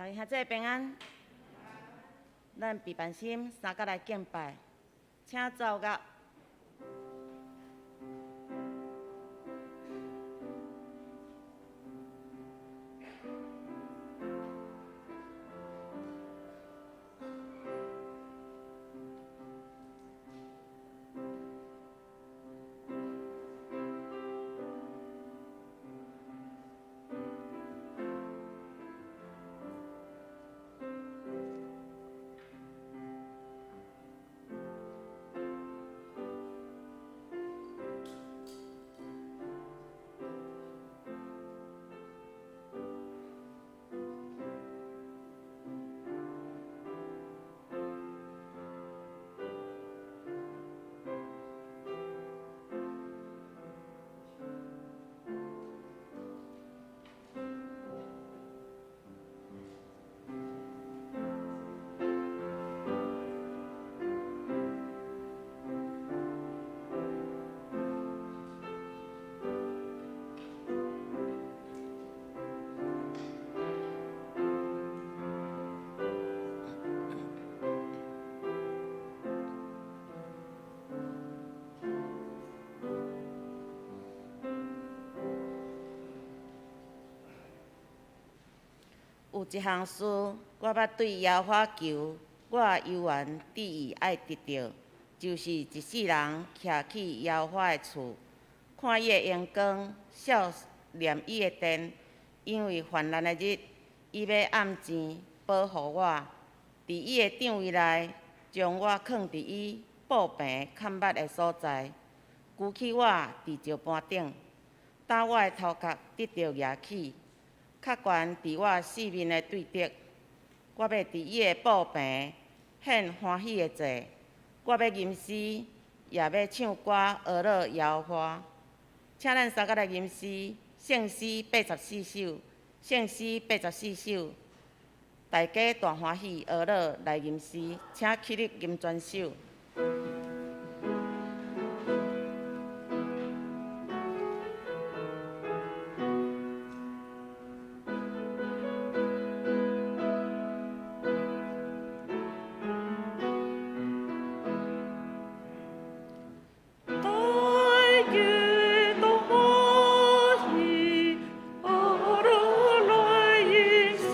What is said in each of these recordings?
大家兄弟平安，咱备班心三角來敬拜，請奏樂。有一項事，我捌對耶和華求，我猶原志意愛得著，就是一世人徛去耶和華的厝，看伊的榮光，數念伊的殿，因為患難的日，伊欲按錢保護我，佇伊的帳帷內，將我囥佇伊布棚較密的所在，舉起我佇石盤頂，搭我的頭殼得著舉起。較懸佇我四面的對敵，我欲佇伊的布棚獻歡喜的祭，我欲吟詩，也欲唱歌呵咾耶和華。請咱三個來吟詩，聖詩八十四首，聖詩八十四首，大家大歡喜呵咾來吟詩，請起立吟全首。大家當歡喜，呵咾來吟詩，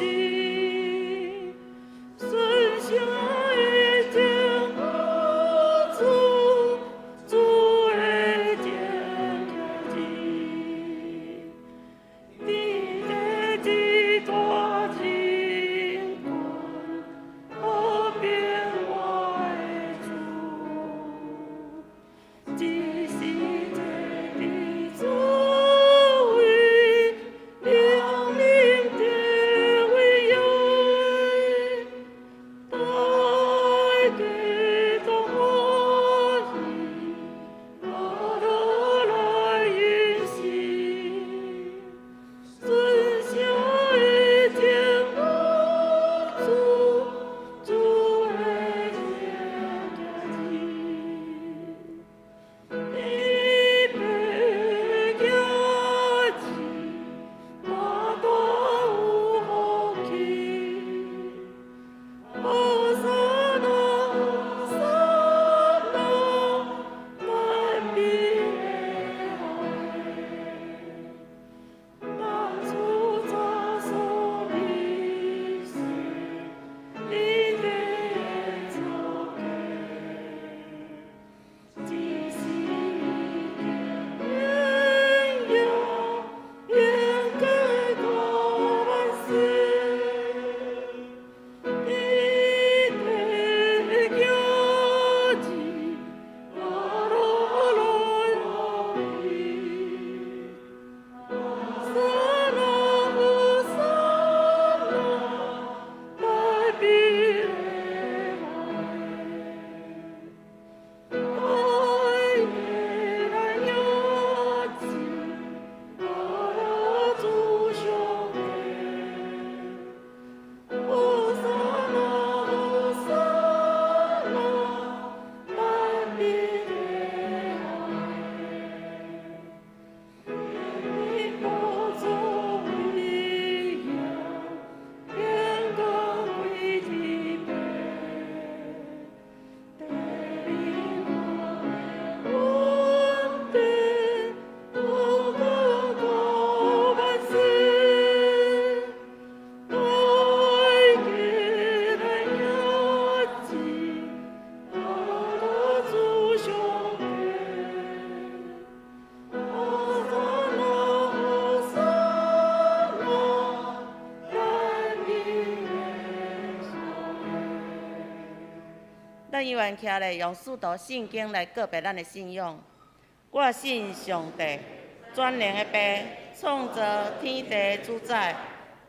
員徛咧，用使徒信經來告白咱的信仰。我信上帝，全能的父，創造天地主宰。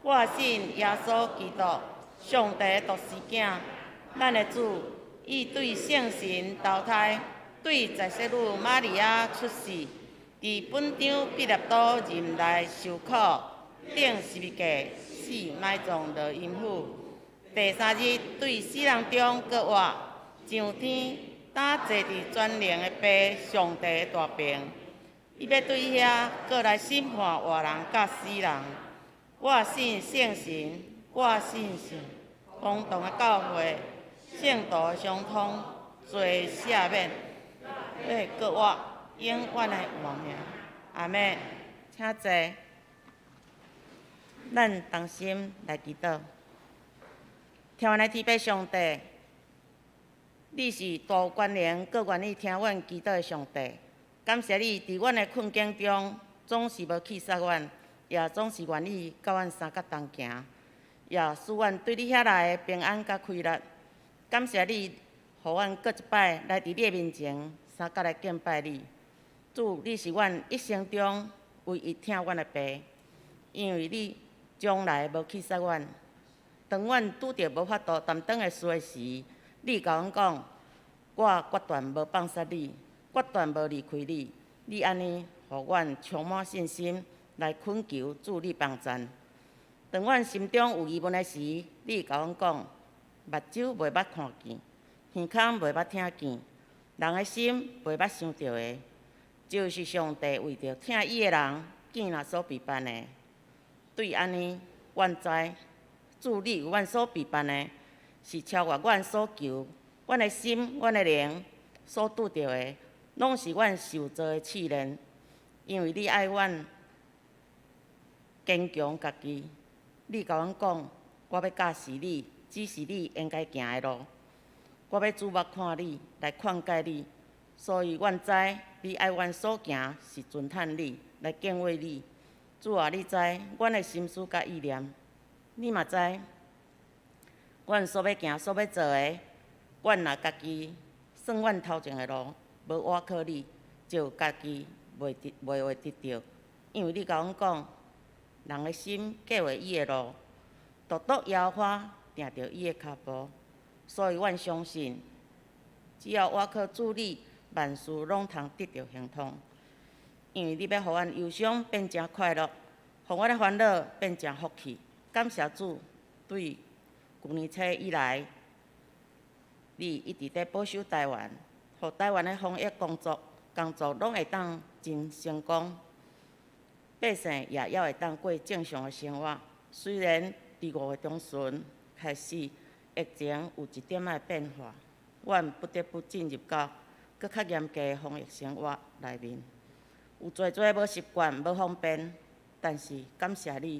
我信耶穌基督，上帝獨生囝，咱的主，伊對聖神投胎，對在聖女瑪利亞出世，佇本張彼拉多任內受苦，釘十字架，死埋葬落陰府。第三日對死人中閣活，上天，擔坐佇全能的父上帝大爿。伊欲對遐閣來審判活人佮死人。我信聖神，我信聖公同的教會，聖徒的相通，罪赦免，欲閣活，永遠的活命。阿們，請坐。咱同心來祈禱。疼阮的天父上帝，你是大有權能，閣願意聽阮祈禱的上帝。感謝你佇阮的困境中，總是無棄殺阮，也總是願意佮阮相佮同行，也賜阮對你遐來的平安佮快樂。感謝你，予阮閣一擺來佇你的面前，相佮來敬拜你。主，你是阮一生中唯一疼阮的爸，因為你從來無棄殺阮。當阮拄著無法度擔當的事的時，你共阮講，我決斷無放殺你，決斷無離開你。你按呢，予阮充滿信心來懇求主你幫贊。當阮心中有疑問的時，你共阮講，目睭袂捌看見，耳孔袂捌聽見，人的心袂捌想著的，就是上帝為著疼伊的人，見若所備辦的。對按呢，阮知主你為阮所備辦的，是超越阮所求，阮的心、阮的靈所拄著的，攏是阮受造的試煉。因為你愛阮堅強家己，你共阮講，我欲教示你，指示你應該行的路。我欲注目看你，來勸誡你，所以阮知你愛阮所行是尊嘆你，來敬畏你。主啊，你知阮的心思佮意念，你嘛知阮所欲行、所欲做的。阮若家己算阮頭前的路，無倚靠你，就家己袂得袂會得著。因為你共阮講，人的心計劃伊的路，獨獨耶和華定著伊的跤步。所以阮相信，只要倚靠主你，萬事攏通得著亨通。因為你欲予阮憂傷變成快樂，予阮的煩惱變成福氣。感謝主，對舊年初以來，你一直佇保守台灣，予台灣的防疫工作攏會當真成功，百姓也猶會當過正常的生活。雖然佇5月中旬開始，疫情有一點仔的變化，阮不得不進入到閣較嚴格的防疫生活內面，有濟濟無習慣、無方便，但是感謝你，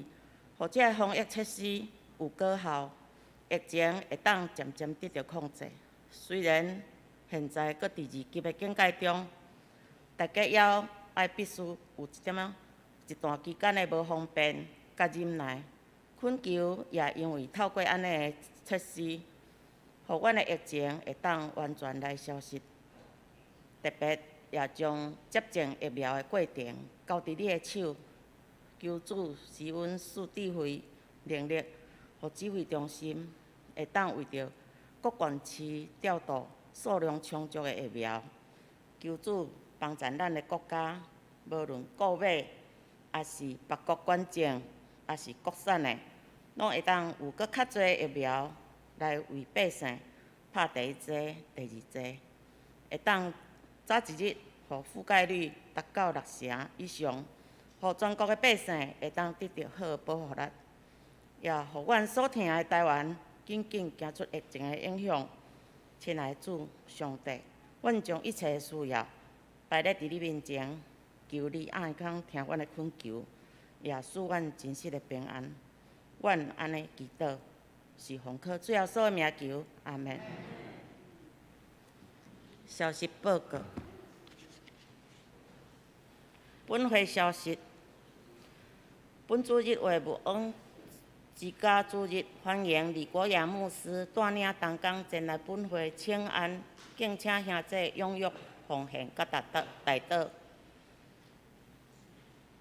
予這个防疫措施有果效，疫情會當漸漸得著控制。雖然現在閣佇二級的警戒中，大家猶愛必須有一點仔一段期間的無方便佮忍耐。懇求也因為透過按呢的措施，予阮的疫情會當完全來消失。特別也將接種疫苗的過程交佇你的手，求主賜阮賜智慧能力，予指揮中心會當為著各縣市調度數量充足的疫苗。求主幫助咱的國家，無論購買，抑是別國捐贈，抑是國產的，攏會當有閣較濟疫苗來為百姓拍第一劑、第二劑，會當早一日予覆蓋率達到六成以上，予全國的百姓會當得著好的保護力，也予阮所疼的台灣緊緊行出疫情的影響。親愛的主上帝，阮將一切的需要擺咧佇你面前，求你按康聽阮的懇求，也賜阮真實的平安。阮按呢祈禱，是奉靠主耶穌的名求，阿們。消息報告。本會消息，本主日會牧往之家主日歡迎李國陽牧師帶領同工前來本會請安，敬請兄弟踴躍奉獻佮代禱代禱。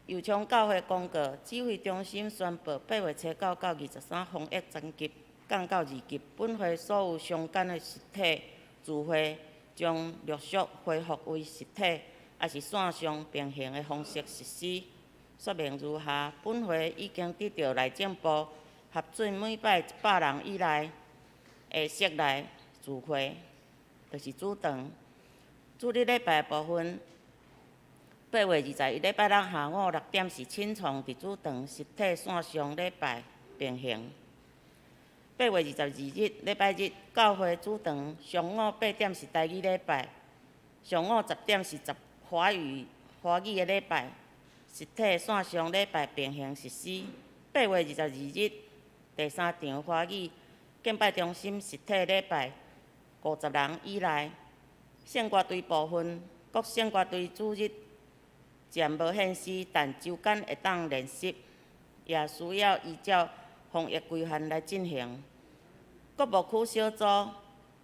右昌教會公告，指揮中心宣布8月初9到23防疫層級降到2級，本會所有相關的實體聚會將陸續恢復為實體，抑是線上平行的方式實施。說明如下：本會已經得到內政部核准，每擺100人以內的室內聚會，就是主堂。主日禮拜部分，8月21禮拜六下午6點是清創佇主堂實體線上禮拜平行。8月22日禮拜日，教會主堂上午8點是台語禮拜，上午10點是十華語華語的禮拜，實體線上禮拜平行實施。8月22日第三場華語敬拜中心實體禮拜，50人以內。聖歌隊部分，各聖歌隊主日暫無限時，但週間會當練習，也需要依照防疫規範來進行。各牧區小組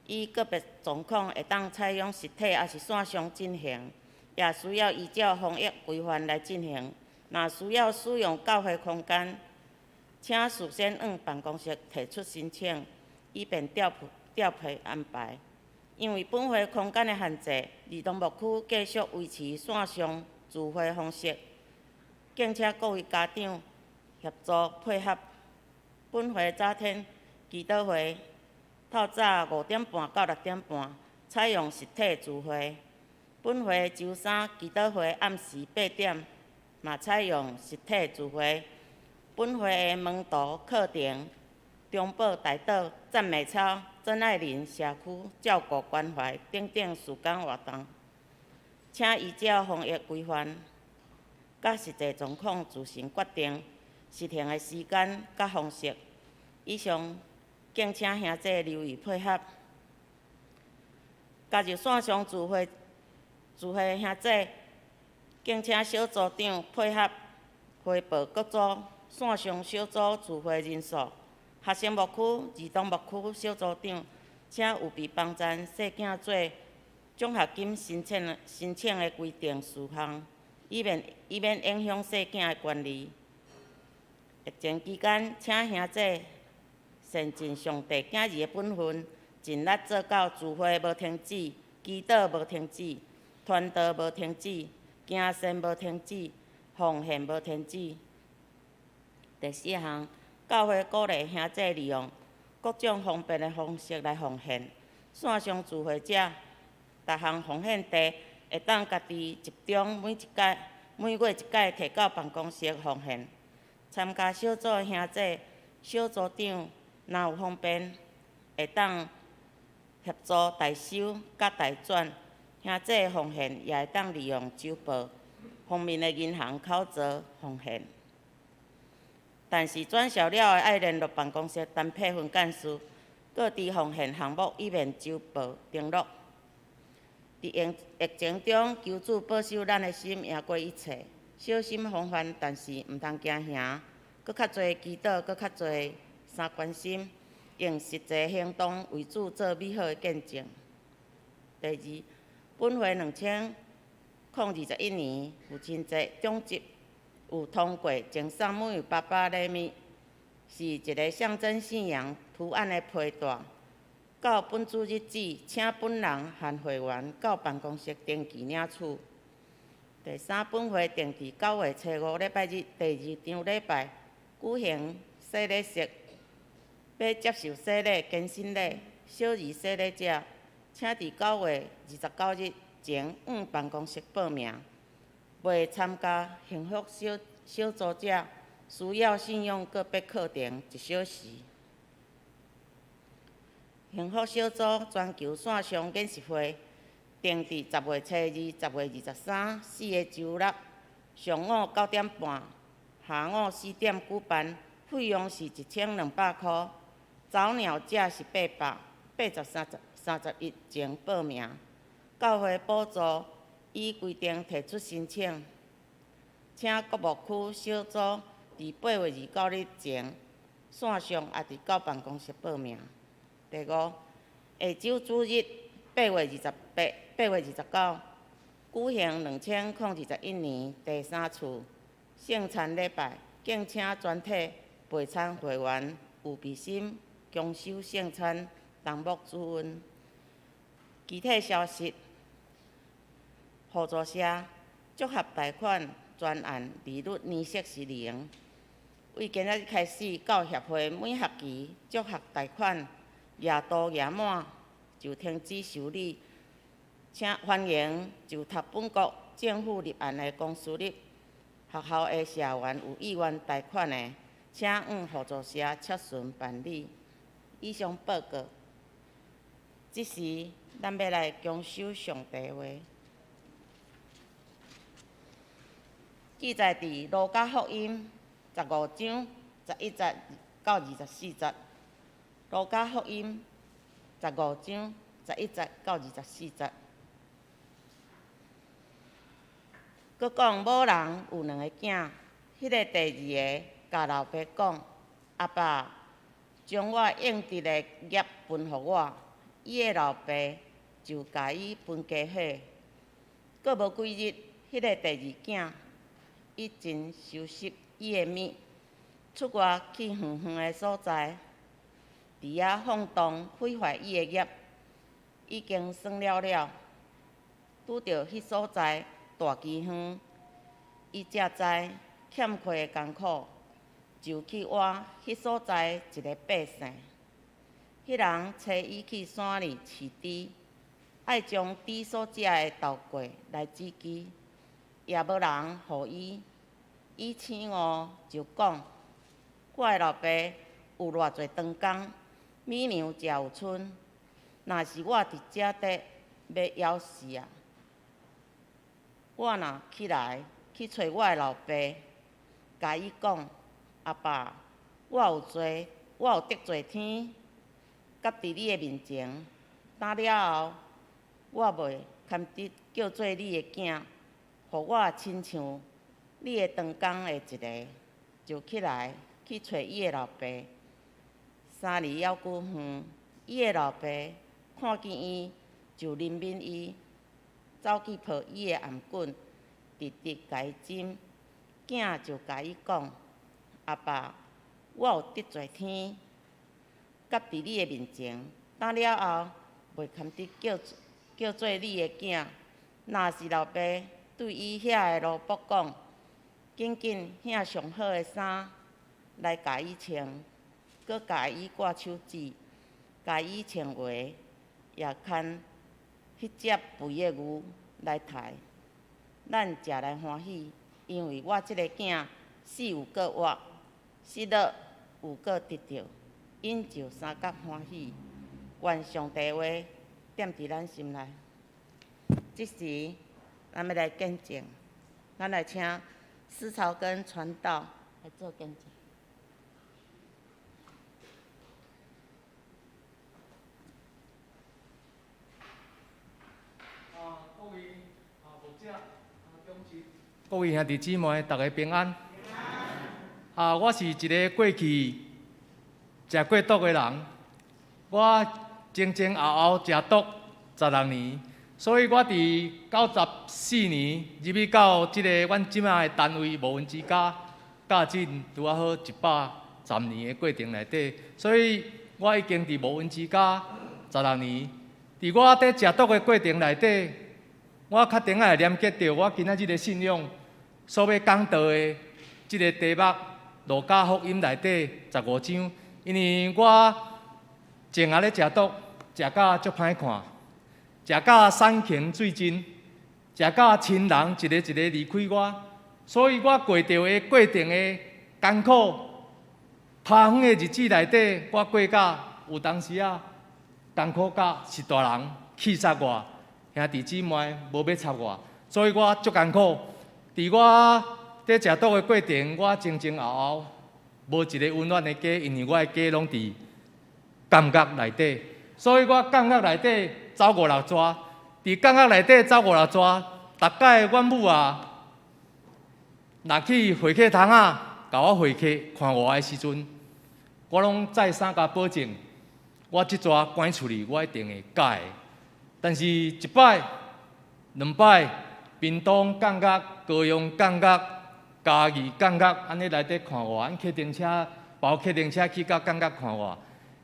依個別狀況會當採用實體抑是線上進行，也需要依照防疫規範來進行。若需要使用教會空間，請事先向辦公室提出申請，以便調配調配安排。因為本會空間的限制，兒童牧區繼續維持線上聚會方式，敬請各位家長協助配合。本會早天祈禱會，透早5點半到6點半，採用實體聚會。本會週三祈禱會暗時8點，嘛採用實體聚會。本會的門徒課程、中保代禱、讚美操、曾愛玲社區照顧關懷等等事工活動，請依照防疫規範，佮實際狀況自行決定實行的時間佮方式。以上，敬請兄弟留意配合。加入線上聚會聚會兄弟，敬請小組長配合匯報各組線上小組聚會人數。學生牧區、兒童牧區小組長，請務必幫贊細囝做獎學金申請的規定事項，以免影響細囝的權利。疫情期間，請兄弟善盡上帝囝兒的本分，盡力做到聚會無停止，祈禱無停止，傳道無停止，行善無停止，奉獻無停止。第四項，教會鼓勵兄弟利用各種方便的方式來奉獻。線上聚會者，逐項奉獻地會當家己集中每一屆、每月一擺提到辦公室奉獻。參加小組的兄弟、小組長，若有方便，會當協助代收佮代轉。兄弟奉獻也會當利用周報方面的銀行口座奉獻。但是轉銷了後，愛聯絡辦公室陳佩芬幹事，告知奉獻項目，以免周報登錄。佇疫情中，求主保守咱的心，贏過一切。小心防範，但是毋通驚嚇。閣較濟祈禱，閣較濟三關心，用實際行動為主做美好的見證。第二，本會2021年父親節長執有通過贈送每位爸爸禮物，是一個象徵信仰圖案的皮帶。到本主日止，請本人和會員到辦公室登記領取。第三，本會定佇9月初5禮拜日第二場禮拜舉行洗禮式，欲接受洗禮、堅振禮、小兒洗禮者，請佇9月29日前向辦公室報名。未參加幸福小小組者，需要信仰個別課程一小時。幸福小組全球線上研習會定佇10月初2、10月23四个周六上午9點半、下午4點舉辦，費用是1200箍，早鳥價是800，8月30、31前報名。教會補助依規定提出申請，請各牧區小組佇8月29日前，線上抑佇到辦公室報名。第五，下週主日8月28、8月29，舉行2021年第三次聖餐禮拜，敬請全體備餐會員有備心共守聖餐，同沐主恩。具體消息，互助社綜合貸款專案利率年息是零。為今仔日開始，到協會每學期綜合貸款額度額滿就停止受理。請歡迎就讀本國政府立案的公私立學校的社員有意願貸款的，請往互助社洽詢辦理。以上報告。這時，咱欲來共守上帝話。記載佇路加福音15章11節到24節。路加福音15章11節到24節。閣講某人有兩个囝，彼个第二个共老爸講：阿爸，將我應得的業分予我。伊的老爸就共伊分家伙。閣無幾日，彼个第二囝伊真收拾伊的物，出外去遠遠的所在，佇遐放蕩毀壞伊的業，已經算了了。拄著彼所在大饑荒，伊才知欠缺的艱苦，就去挖彼所在一个百姓。彼人揣伊去山裡飼豬，愛將豬所食的豆粿來止飢，也無人予伊。伊醒悟就講：我的老爸有偌濟長工，米糧誠有賰，若是我佇遮底欲枵死啊！我若起來去揣我的老爸，共伊講：阿爸，我有罪，我有得罪天，佮佇你的面前，今了後，我袂堪得叫做你的囝，予我親像你的長工的一个，就起來去揣伊的老爸。三里猶閣遠，伊的老爸看見伊，就憐憫伊，走去抱伊的頷頸，直直共伊親。囝就共伊講：阿爸，我有得罪天，佮佇你的面前，今了後袂堪得叫叫做你的囝。若是老爸對伊遐的奴僕講：緊緊顯上好的衫來共伊穿，閣共伊掛手指，共伊穿鞋，也牽彼隻肥的牛來刣，咱食來歡喜，因為我這个囝死有閣活，失落有閣得著，𪜶就相佮歡喜。願上帝話踮佇咱心內。這時，咱欲來見證，咱來請施朝根傳道來做見證。啊，各位啊牧者啊長執，各位兄弟姊妹，逐家平安。啊，我是一个過去食過毒的人，我前前後後食毒16年，所以我佇94年入去到這个阮這擺的單位無恩之家，教診拄仔好110年的過程內底，所以我已經佇無恩之家十六年。佇我佇食毒的過程內底，我確定會連結著我今仔日的信仰所欲講道的這个題目。路加福音內底十五章，因為我前仔咧食毒，食甲足歹看，食甲山窮水盡，食甲親人一个一个離開我，所以我過著的過程的艱苦，拋遠的日子內底，我過甲有當時仔艱苦甲是大人氣煞我，兄弟姊妹無欲插我，所以我足艱苦。佇我佇食毒的過程，我前前後後無一个溫暖的家，因為我的家攏佇監獄內底，所以我監獄內底走五六逝，佇監獄內底走五六逝，逐擺阮母啊，若去會客窗仔，共我會客看我的時陣，我我攏再三共保證，我這逝關出去，我一定會改。但是，一擺、兩擺，屏東監獄、高雄監獄、嘉義監獄，按呢來佇看我，按客停車，包客停車去到監獄看我，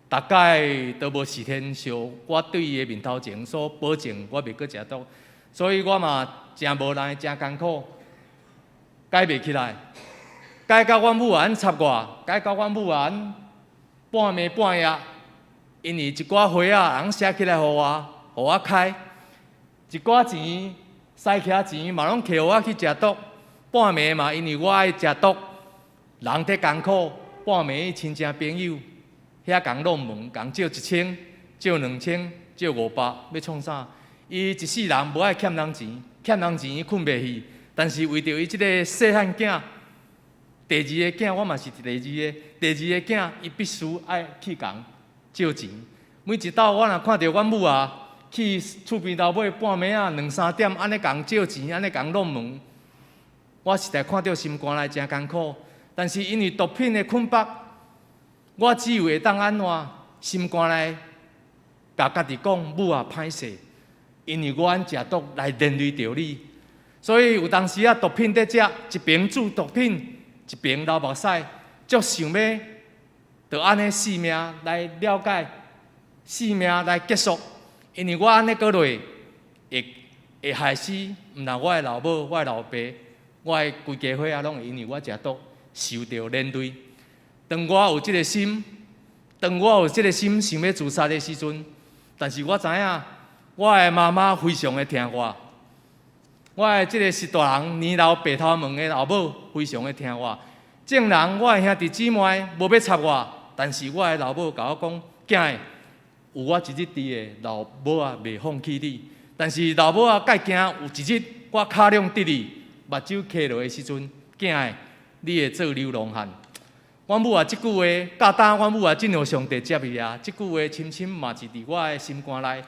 逐擺都無實現像我對伊的面頭前所保證，我袂閣食毒，所以我嘛誠無奈、誠艱苦，改袂起來，改到阮母按插我，改到阮母按半暝半夜，因為一寡花仔人寫起來予我，予我開，一寡錢、使起錢嘛攏摕予我去食毒，半暝嘛因為我愛食毒，人佇艱苦，半暝親戚朋友遐共弄門，共借1000、借2000、借500，欲創啥？伊一世人無愛欠人錢，欠人錢伊睏袂去，但是為著伊這個細漢囝，第二個囝我嘛是第二個，第二個囝伊必須愛去共借錢。每一擺我若看著阮母啊，去厝邊頭尾半暝仔兩三點，按呢共借錢，按呢共弄門，我實在看著心肝內誠艱苦。但是因為毒品的捆綁，我只有會當按怎心肝內共家己講，母啊歹勢，因為我按食毒來連累著你，所以有當時啊毒品佇食，一邊注毒品，一邊流目屎，足想欲，就按呢性命來了解，性命來結束。因為我按呢過落，會害死，毋但我的老母、我的老爸、我的規家伙仔，攏會因為我食毒受著連累。當我有這个心，當我有這个心想欲自殺的時陣，但是我知影，我的媽媽非常的疼我，我的這个實大人年老白頭毛的老母非常的疼我。眾人我的兄弟姊妹無欲插我，但是我的老母共我講，囝兒，有我一日佇的，老母仔袂放棄你。但是老母仔蓋驚有一日我跤量得你，目睭閉落的時陣，囝兒，你會做流浪漢。阮母仔這句話，教今阮母仔進入上帝接伊啊，這句話深深嘛是佇我的心肝內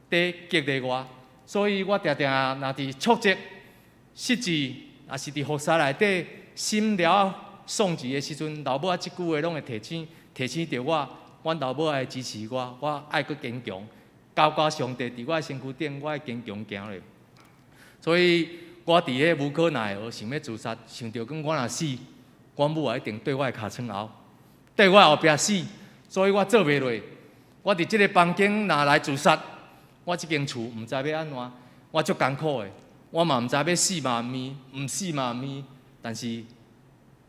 佇激勵我，所以我定定若佇挫折、失志，抑是佇服侍內底心了喪志的時陣，老母仔這句話攏會提醒提醒著我，阮老母愛支持我，我愛閣堅強，交託上帝佇我的身軀頂，我愛堅強行落。所以我佇彼無可奈何想欲自殺，想著講我若死，阮母仔一定綴我的尻川後，綴我後壁死，所以我做袂落。我佇這个房間若來自殺，我這間厝毋知欲按怎，我足艱苦的。我嘛毋知欲死嘛毋是，毋死嘛毋是，但是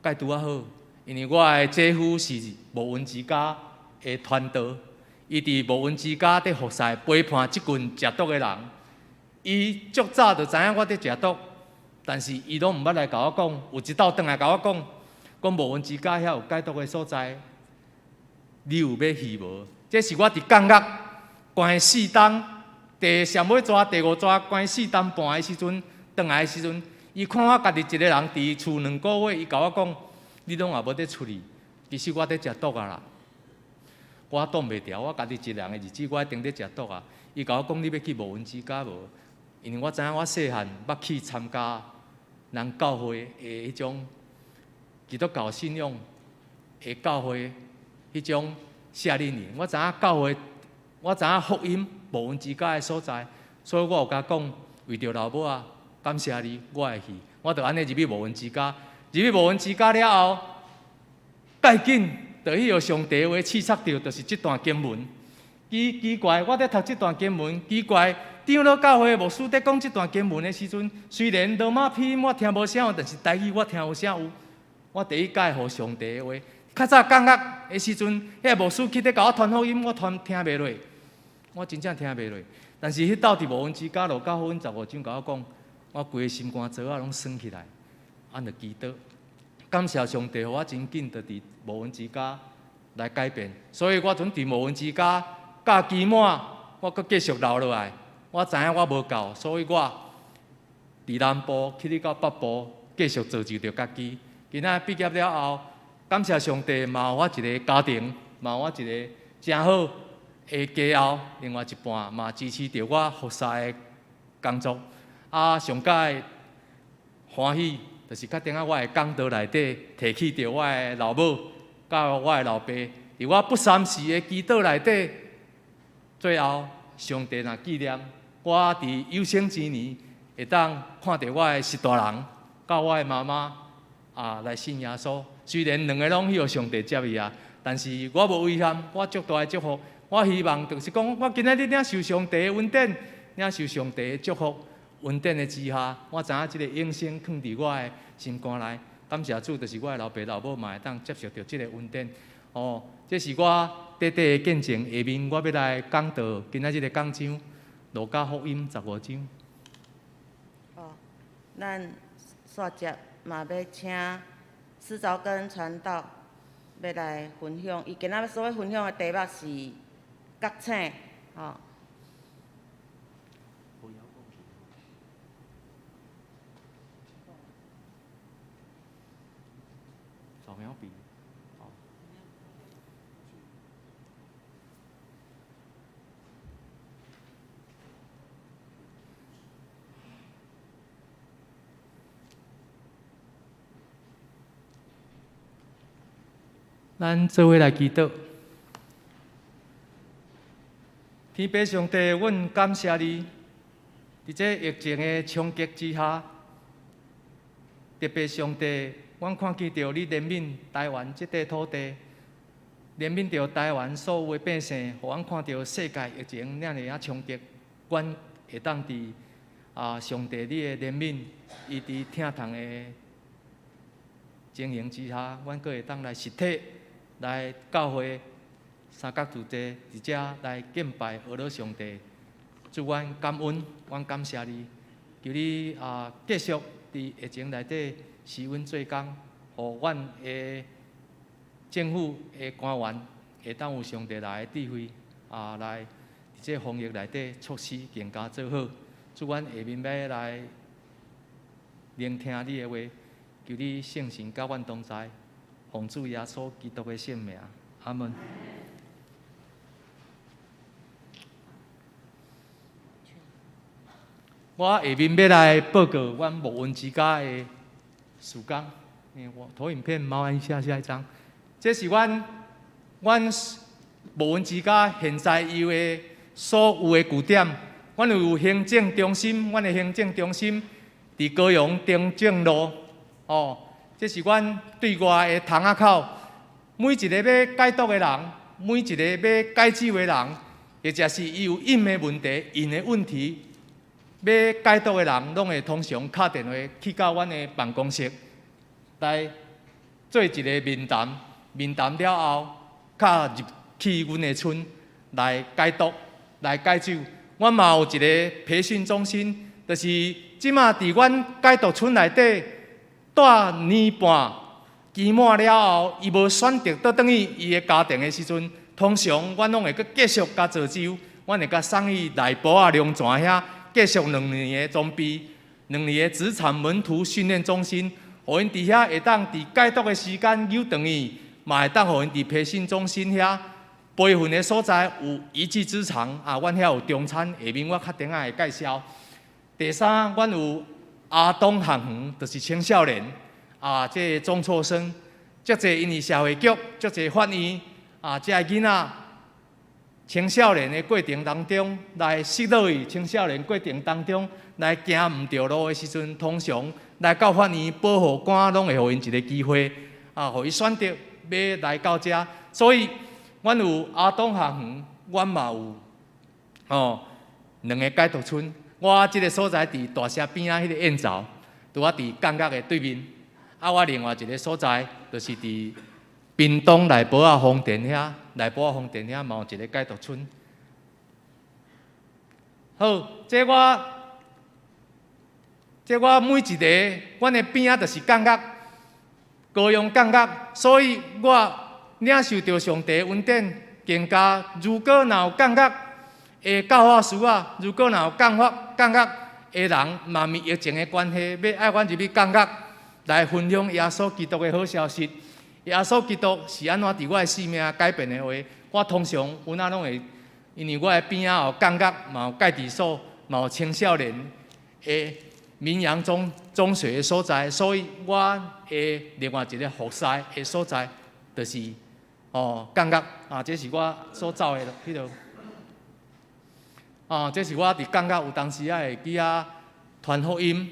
蓋拄仔好，因為我的姐夫是無恩之家的傳道，伊佇無恩之家佇服侍陪伴這群食毒的人。伊足早就知影我佇食毒，但是伊攏毋捌來共我講，有一擺轉來共我講，講無恩之家遐有戒毒的所在，你有欲去無？這是我佇監獄關4冬，第上尾逝、第五逝關4冬半的時陣，轉來的時陣，伊看我家己一个人佇厝2個月，伊共我講：你攏也無佇出去，其實我佇食毒啊啦。我擋袂牢，我家己一個人的日子，我一定佇食毒啊。伊共我講：你欲去無恩之家無？因為我知影我細漢捌去參加人教會的彼種基督教信仰的教會彼種夏令營，我知影教會，我知影福音無恩之家的所在，所以我有共講，為著老母仔，感謝你，我會去。我就按呢入去無恩之家，入去無恩之家了後，蓋緊就彼個上帝話刺插著，就是這段經文。奇奇怪，我佇讀這段經文，奇怪，長老教會牧師佇講這段經文的時陣，雖然羅馬拼音我聽無啥，但是台語我聽有聲有。我第一擺予上帝的話，較早監獄的時陣，彼个牧師去佇共我傳福音，我傳聽袂落，我真正聽袂落。但是彼擺佇無恩之家路加福音15章共我講，我規个心肝槽仔攏酸起來，按就祈禱，感謝上帝，予我真緊就佇無恩之家來改變。所以我陣佇無恩之家教期滿，我閣繼續留落來。我知影我無夠，所以我佇南部去咧到北部，繼續造就著家己。今仔畢業了後，感謝上帝，嘛予我一个家庭，嘛予我一个誠好的家後，另外一半嘛支持著我服侍的工作。啊，上蓋歡喜，就是較頂仔我的講道內底提起著我的老母，佮我的老爸，佇我不三時的祈禱內底，最後上帝若紀念我佇有生之年，會當看著我的實大人，佮我的媽媽啊來信耶穌。雖然兩个攏去予上帝接去啊，但是我無遺憾，我足大的祝福。我希望就是講，我今仔日領受上帝的恩典，領受上帝的祝福，恩典的之下，我知影這个永生囥佇我的心肝內。感謝主，就是我的老爸老母嘛會當接受著這个恩典。哦，這是我短短的見證。下面我欲來講道，今仔日的講章，路加福音十五章。哦，咱煞接嘛欲請施兆根傳道欲來分享，伊今仔日所欲分享的題目是覺醒，吼。掃描筆。咱做伙來祈禱。天父上帝，阮感謝你，佇這疫情的衝擊之下，特別上帝，阮看見著你憐憫台灣這塊土地，憐憫著台灣所有的百姓，予阮看著世界疫情遮爾仔衝擊，阮會當佇上帝你的憐憫，伊佇疼痛的情形之下，阮閣會當來實體來教會三角厝地佇遮來敬拜阿羅上帝。主，阮感恩，阮感謝你，求你繼續佇疫情內底使阮做工，予阮的政府的官員會當有上帝來的智慧來佇這防疫內底措施更加做好。主，阮下面欲來聆聽你的話，求你聖神佮阮同在，奉主耶穌基督的聖名，阿門。我下面欲來報告阮牧恩之家的事工。我投影片麻煩一下下一張。這是阮牧恩之家現在有的所有的據點。阮有行政中心，阮的行政中心佇高雄中正路。哦，這是阮對外的窗仔口。每一个欲戒毒的人，每一个欲戒酒的人，或者是伊有癮的問題、癮的問題，欲戒毒的人，攏會通常敲電話去到阮的辦公室來做一個面談。面談了後，敲入去阮的村來戒毒、來戒酒。阮嘛有一个培訓中心，就是這馬佇阮戒毒村內底蹛年半期滿了後，伊無選擇倒轉去伊的家庭的時陣，通常阮攏會閣繼續共造就，阮會共送去內埔仔龍泉遐繼續2年的裝備，2年的職場門徒訓練中心，予𪜶佇遐會當佇戒毒的時間扭轉去，嘛會當予𪜶佇培訓中心遐培訓的所在有一技之長啊，阮遐有中餐，下面我較等仔會介紹。第三，阮有亞東學園，就是青少年啊，這个中輟生，足濟因為社會局，足濟法院啊，這个囡仔青少年的過程當中來失落去，青少年過程當中來行毋著路的時陣，通常來到法院保護官攏會予𪜶一个機會啊，予伊選擇欲來到遮。所以，阮有亞東學園，阮嘛有兩个戒毒村。我這个所在佇大社邊仔彼個燕巢，拄仔佇監獄的對面。啊，我另外一个所在，就是佇屏東內埔仔豐田遐，內埔仔豐田遐嘛有一个戒毒村。好，這我每一个，阮的邊仔就是監獄，高雄監獄，所以我領受著上帝恩典，更加如果若有監獄的教化師啊，如果若有監獄監獄的人，嘛因疫情的關係，欲愛阮入去監獄來分享耶穌基督的好消息。耶穌基督是按怎佇我的生命改變的話，我通常阮仔攏會，因為我的邊仔有監獄，嘛有戒治所，嘛有青少年的明陽中學的所在，所以我的另外一个服侍的所在，就是哦，感覺啊，這是我所走的彼落。啊，這是我佇感覺有當時仔會去遐傳福音，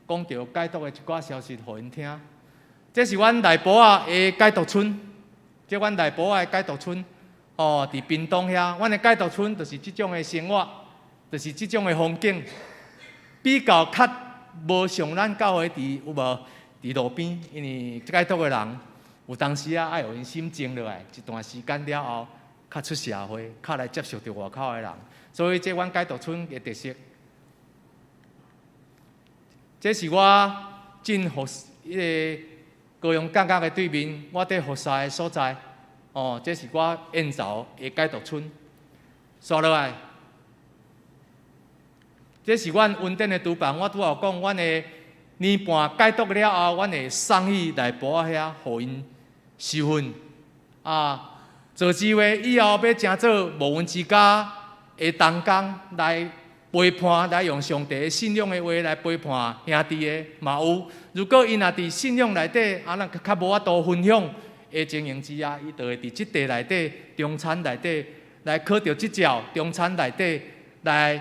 講著解毒的一寡消息予𪜶聽。這是阮內埔仔的戒毒村，這阮內埔仔的戒毒村，哦，佇屏東遐，阮的戒毒村就是這種的生活，就是這種的風景，比較較無像咱教會佇有無佇路邊，因為戒毒的人有當時仔愛予𪜶心靜落來，一段時間了後，較出社會，較來接觸著外口的人。所以這阮戒毒村的特色。這是我進服彼个高雄監獄的對面，我佇服侍的所在。哦，這是我燕巢的戒毒村。煞落來，這是阮恩典的廚房。我拄仔有講，阮的年半戒毒了後，阮會送去內埔仔遐，予𪜶受訓。啊，做機會以後欲成做牧恩之家的同工來陪伴，來用上帝的信仰的話來陪伴兄弟的嘛有。如果𪜶若佇信仰內底，啊，咱較無法度分享的情形之下，伊就會佇這塊內底中餐內底來考著執照，中餐內底來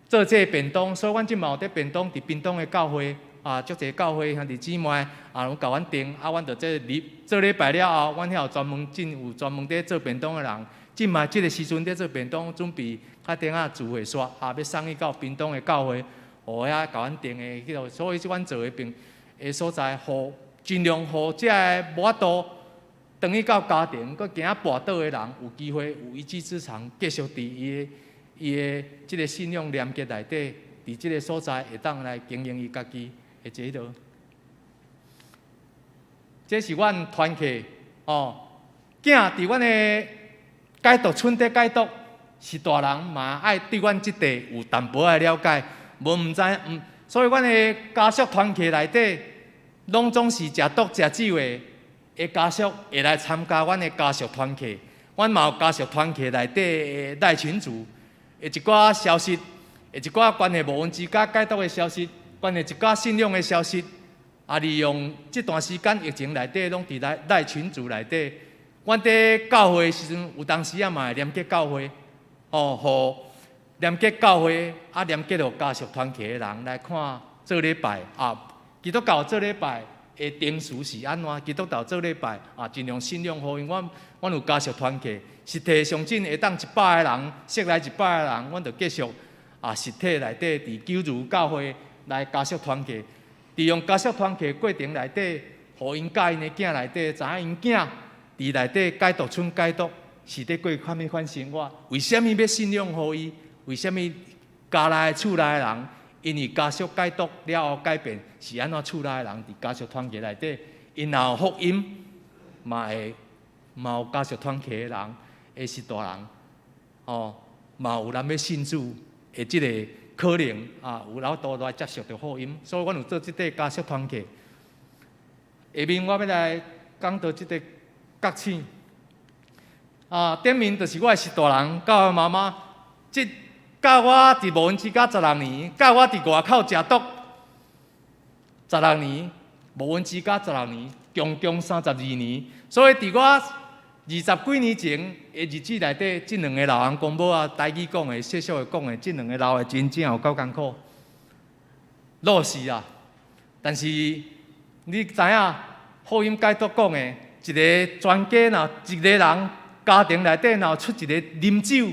做這個便當。所以，阮這嘛有佇便當，佇屏東的教會啊，足濟教會兄弟姊妹啊，攏共阮訂，啊，阮就這禮做禮拜了後，阮遐有專門進有專門佇做便當的人。這馬這个時陣佇做便當，準備較頂仔聚會煞，啊，欲送去到屏東的教會，予遐共阮訂的彼落，所以這阮做的便的所在，予盡量予這个無法度轉去到家庭，閣驚跋倒的人，有機會有一技之長，繼續佇伊的這个信仰連結內底，佇這个所在會當來經營伊家己的這落。這是阮團契哦，囝佇阮的戒毒村佇戒毒，是大人嘛愛對阮這塊有淡薄仔了解，無毋知毋，所以阮的家屬團契內底，攏總是食毒食酒的家屬會來參加阮的家屬團契。阮嘛有家屬團契內底的賴群組，的一寡消息，的一寡關係牧恩之家戒毒的消息，關係一寡信仰的消息，啊，利用這段時間疫情內底，攏佇賴群組內底。阮佇教會的時陣，有當時仔嘛會連結教會，哦，予連結教會，啊，連結予家屬團契的人來看做禮拜啊。基督教做禮拜的程序是按怎？基督教做禮拜啊，盡量信仰予𪜶。阮有家屬團契，實體上盡會當100個人，設來100個人，阮就繼續啊，實體內底佇九如教會來家屬團契，利用家屬團契過程內底，予𪜶教𪜶的囝內底，知影𪜶囝佇內底戒毒村戒毒是佇過啥物款生活？為啥物欲信仰予伊？為啥物家內厝內的人，因為家屬戒毒了後改變，是按怎厝內的人佇家屬團契內底，𪜶若有福音，嘛會嘛有家屬團契的人，會是大人，哦，嘛有人欲信主的這個可能啊，有老多來接受著福音，所以阮有做這塊家屬團契。下面我欲來講到這個覺醒啊，頂面就是我的序大人，佮我媽媽，這教我佇牧恩之家十六年，教我佇外口食毒十六年，牧恩之家十六年，共共32年。所以佇我二十幾年前的日子內底，這兩个老翁公母啊，台語講的、世俗的講的，這兩个老的真正有夠艱苦。老是啊，但是你知影，福音解毒講的，一个全家若一个人家庭內底若出一个啉酒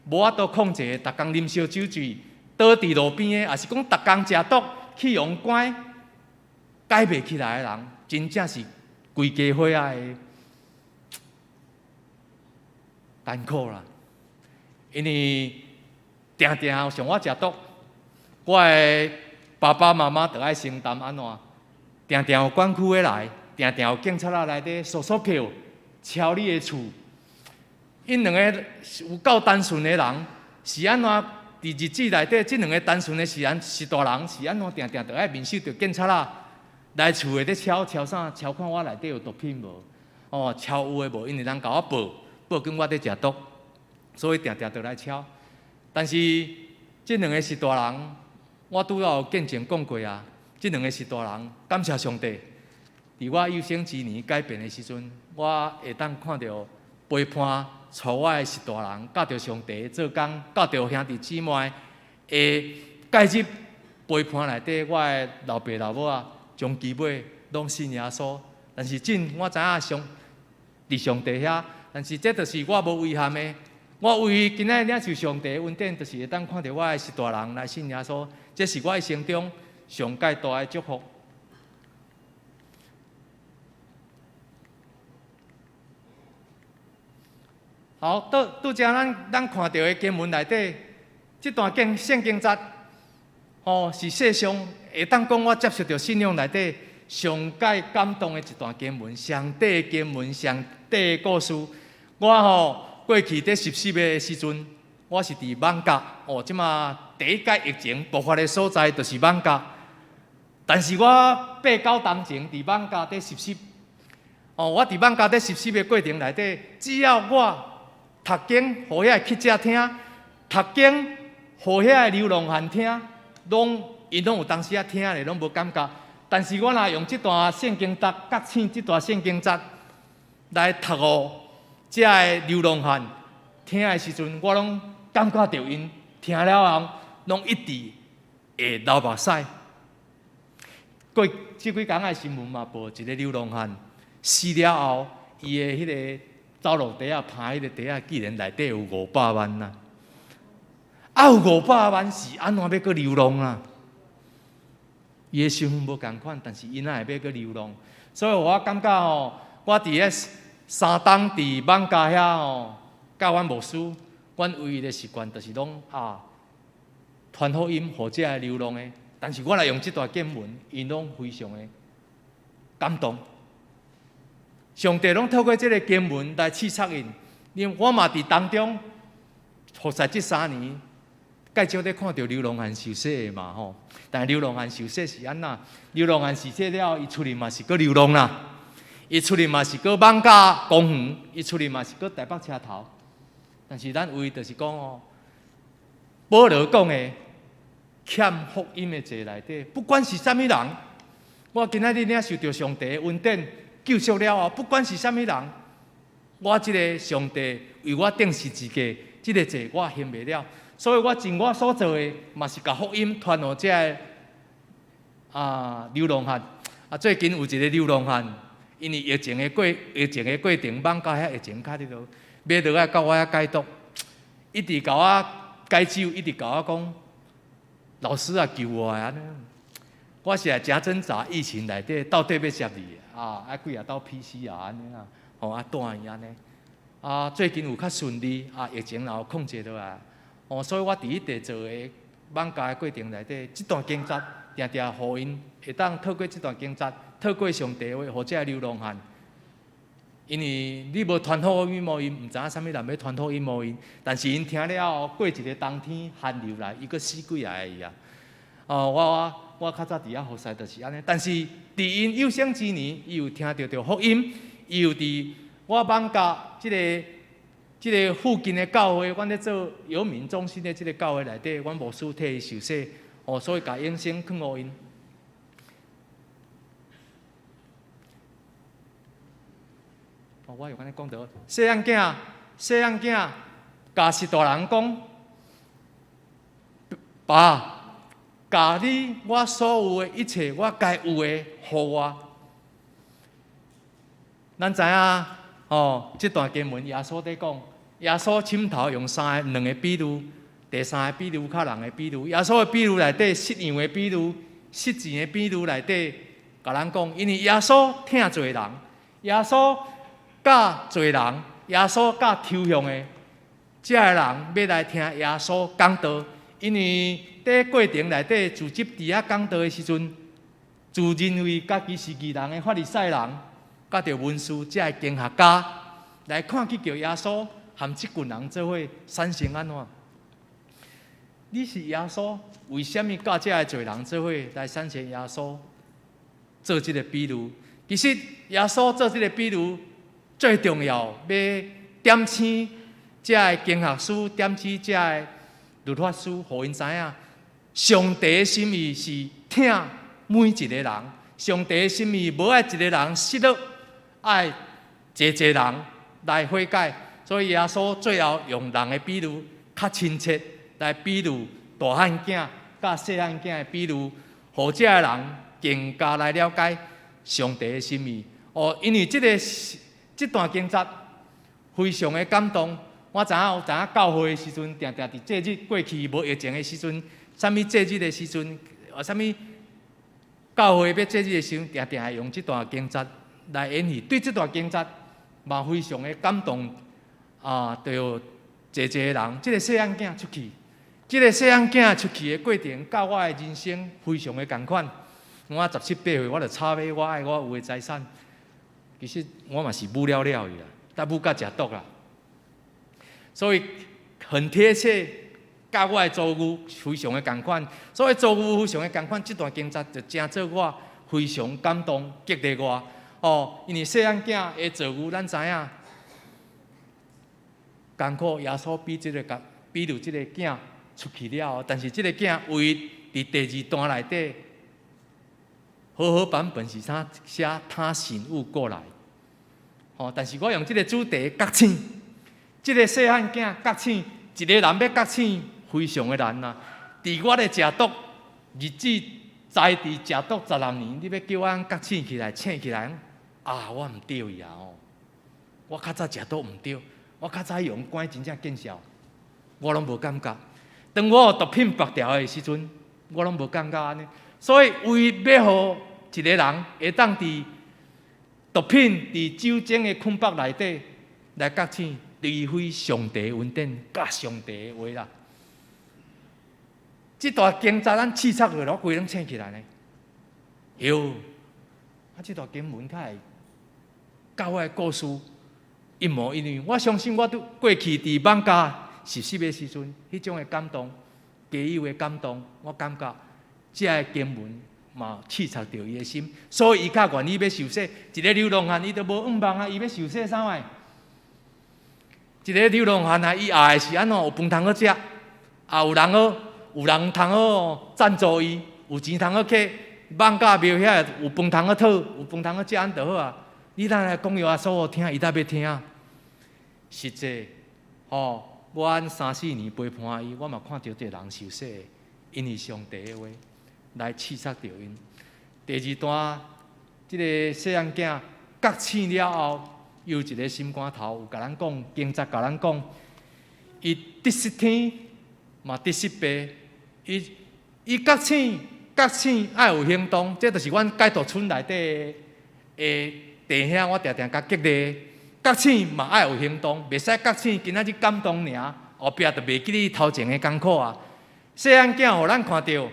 無法度控制，逐工啉燒酒醉，倒佇路邊的，抑是講逐工食毒去予人關，改袂起來的人，真正是規家伙仔的艱苦啦。因為定定像我食毒，我的爸爸媽媽著愛承擔按怎？定定有管區的來，定定有警察仔來佇搜索票，敲你的厝。𪜶兩个有夠單純的人，是按怎？佇日子內底，這兩个單純的是按序大人是按怎？定定著愛面受著警察仔來厝的佇敲敲啥？敲看我內底有毒品無？哦，敲有的無？𪜶會當共我報，報警我佇食毒，所以定定著來敲。但是這兩个序大人，我拄仔有見證講過啊。這兩个序大人，感謝上帝，佇我有生之年改變的時陣，我會當看著陪伴帶我的序大人，佮著上帝做工，佮著兄弟姊妹的介入陪伴內底，我的老爸老母啊，終其尾攏信耶穌。但是真我知影上佇上帝遐，但是這就是我無遺憾的。我唯一今仔日領受上帝的恩典，就是會當看著我的序大人來信耶穌，這是我一生中上蓋大的祝福。好，拄拄才咱咱看著的經文內底，這段經聖經節，吼，是世上會當講我接受著信仰內底上蓋感動的一段經文，上帝的經文，上帝的故事。我吼過去佇實習的時陣，我是佇艋舺，哦，這馬第一擺疫情爆發的所在就是艋舺。但是我八九冬前佇艋舺佇實習，哦，我佇艋舺佇實習的過程內底，只要我讀經，予遐个乞食聽；讀經，予遐个流浪漢聽，攏𪜶攏有當時仔聽咧，攏無感覺。但是我若用這段聖經節，覺醒這段聖經節來讀予這个流浪漢聽的時陣，我攏感覺著𪜶聽了後，攏一直會流目屎。過這幾工的新聞嘛報，一个流浪漢死了後，伊的彼个走路袋仔，捧彼个袋仔，竟然內底有五百萬啊！啊，有五百萬是按怎欲閣流浪啊？伊的身份無仝款，但是伊哪會欲閣流浪？所以我感覺吼，我佇咧三冬佇艋舺遐吼，佮阮牧師，阮唯一的習慣就是攏啊，傳福音予這个流浪的。但是我若用這段經文，𪜶攏非常的感動。上帝攏透過這个經文來刺殺𪜶，因為我嘛佇當中，服侍這三年，較少咧看著流浪漢受洗的嘛吼。但是流浪漢受洗是按怎？流浪漢受洗了後，伊出去嘛是閣流浪啦，伊出去嘛是閣艋舺公園，伊出去嘛是閣台北車頭。但是咱唯一就是講哦，保羅講的欠福音的罪內底，不管是啥物人，我今仔日領受著上帝的恩典救贖了後，不管是啥物人，我這个上帝為我釘十字架，這个債我還袂了，所以我盡我所做的，嘛是共福音傳予這个啊流浪漢。啊，最近有一个流浪漢，因為疫情的過程，艋舺遐疫情較佇落，買落來到我遐解毒，一直共我解酒，一直共我講，老師啊，救我啊！我是來誠掙扎，疫情內底到底欲接你啊？愛幾若鬥 PCR 按呢啦，吼啊住院按呢。啊，最近有較順利啊，疫情然後控制落來，哦，所以我佇彼塊做的艋舺的過程內底，這段經節定定予𪜶會當透過這段經節，透過上帝話，予這个流浪漢。因為你無傳福音予𪜶，毋知影啥物人欲傳福音予𪜶，但是𪜶聽了後，過一个冬天寒流來，伊閣死幾仔个伊啊！哦，我我較早佇遐服侍就是按呢，但是佇𪜶有生之年，伊有聽著著福音，伊有佇我艋舺這个這个附近的教會，阮咧做遊民中心的這个教會內底，阮牧師替伊受洗，哦，所以共永生囥予𪜶。哦，我有按呢講著，細漢囝，細漢囝，共序大人講，爸，共你我所有的一切，我該有的，予我。咱知影，哦，這段經文耶穌佇講，耶穌親頭用三个、兩个比喻，第三个比喻較難的比喻。耶穌的比喻內底，失羊的比喻、失錢的比喻內底，共咱講，因為耶穌疼罪人，耶穌教罪人，耶穌教抽象的，這个人欲來聽耶穌講道，因為佇過程內底，組織佇遐講道的時陣，自認為家己是義人的法利賽人，佮著文士這个經學家來看去著耶穌和這群人做伙產生按怎？你是耶穌，為啥物佮這个罪人做伙來產生耶穌做這个比喻？其實耶穌做這个比喻最重要，欲點醒這个經學師，點醒這个律法師，予𪜶知影，上帝的心意是疼每一個人，上帝的心意無愛一個人失落，愛濟濟人來悔改。所以耶穌最後用人的比喻較親切來比喻大漢囝佮細漢囝的比喻，予這个人更加來了解上帝的心意。哦，因為這个這段經節非常的感動。我知影有知影教會的時陣，定定佇節日過去無疫情的時陣，啥物節日的時陣，啥物教會欲節日的時陣，定定會用這段經節來演戲。對這段經節嘛非常的感動啊！對濟濟人，這个細漢囝出去，這个細漢囝出去的過程，佮我的人生非常的仝款。我十七八歲，我就炒買我愛我有的財產。其實我嘛是舞了了去啦，但舞甲食毒啦。所以很貼切，佮我的遭遇非常的仝款。所以遭遇非常的仝款，這段經節就成做我非常感動、激勵我。哦，因為細漢囝的遭遇，咱知影艱苦。耶穌比這个比喻這个囝出去了後，但是這个囝唯一佇第二段內底，和合版本是啥寫他醒悟過來。哦，但是我用這个主題覺醒。這个細漢囝覺醒，一个人欲覺醒，非常的難啊！佇我咧食毒，日子在佇食毒16年，你欲叫我覺醒起來、醒起來，啊，我毋對去啊！吼，我較早食毒毋對，我較早用關真正見笑，我攏無感覺。當我有毒品縛掉的時陣，我攏無感覺按呢。所以，唯一欲予一个人會當佇毒品、佇酒精的捆綁內底來覺醒，除非上帝恩典佮上帝的話啦。這段經節咱試插落來，我規攏醒起來呢。喲，啊，這段經文較會佮我的故事一模一樣。我相信我拄過去佇艋舺實習的時陣，彼種的感動，家友的感動，我感覺這个經文嘛刺插著伊的心，所以伊較願意欲受洗。一个流浪漢，伊都無願望啊，伊欲受洗啥物？一个流浪漢啊，伊愛的是按怎有飯通好食，啊有人好，有人通好贊助伊，有錢通好去艋舺廟遐有飯通好討，有飯通好食，按就好啊。你若來講耶穌予聽，伊才欲聽。實際，吼，我按三四年陪伴伊，我嘛看著這个人受洗，因為上帝的話來刺殺著𪜶。第二段，這个細漢囝覺醒了後，有一个心肝頭，有共咱講，經節共咱講，伊得失天，嘛得失地，伊伊覺醒，覺醒愛有行動，這就是阮戒毒村內底的弟兄，我定定共激勵。覺醒嘛愛有行動，袂使覺醒今仔日感動爾，後壁就袂記你頭前的艱苦啊。細漢囝予咱看著，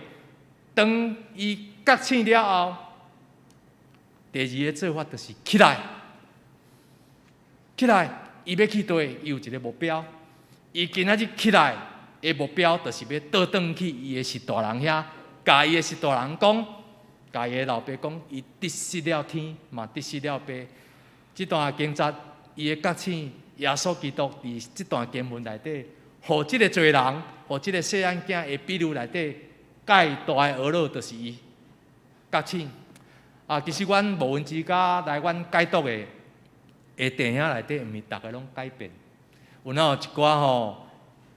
當伊覺醒了後，第二个做法就是起來。起來，伊欲去佗，伊有一个目標。伊今仔日起來的目標，就是欲倒轉去伊的序大人遐，共伊的序大人講，共伊的老爸講，伊得失了天，嘛得失了地。這段經節，伊的覺醒，耶穌基督佇這段經文內底，予這个罪人，予這个細漢囝的比喻內底，蓋大的學樂就是伊覺醒。啊，其實阮無恩之家來阮戒毒的的弟兄內底，毋是逐个攏改變，有哪有一寡吼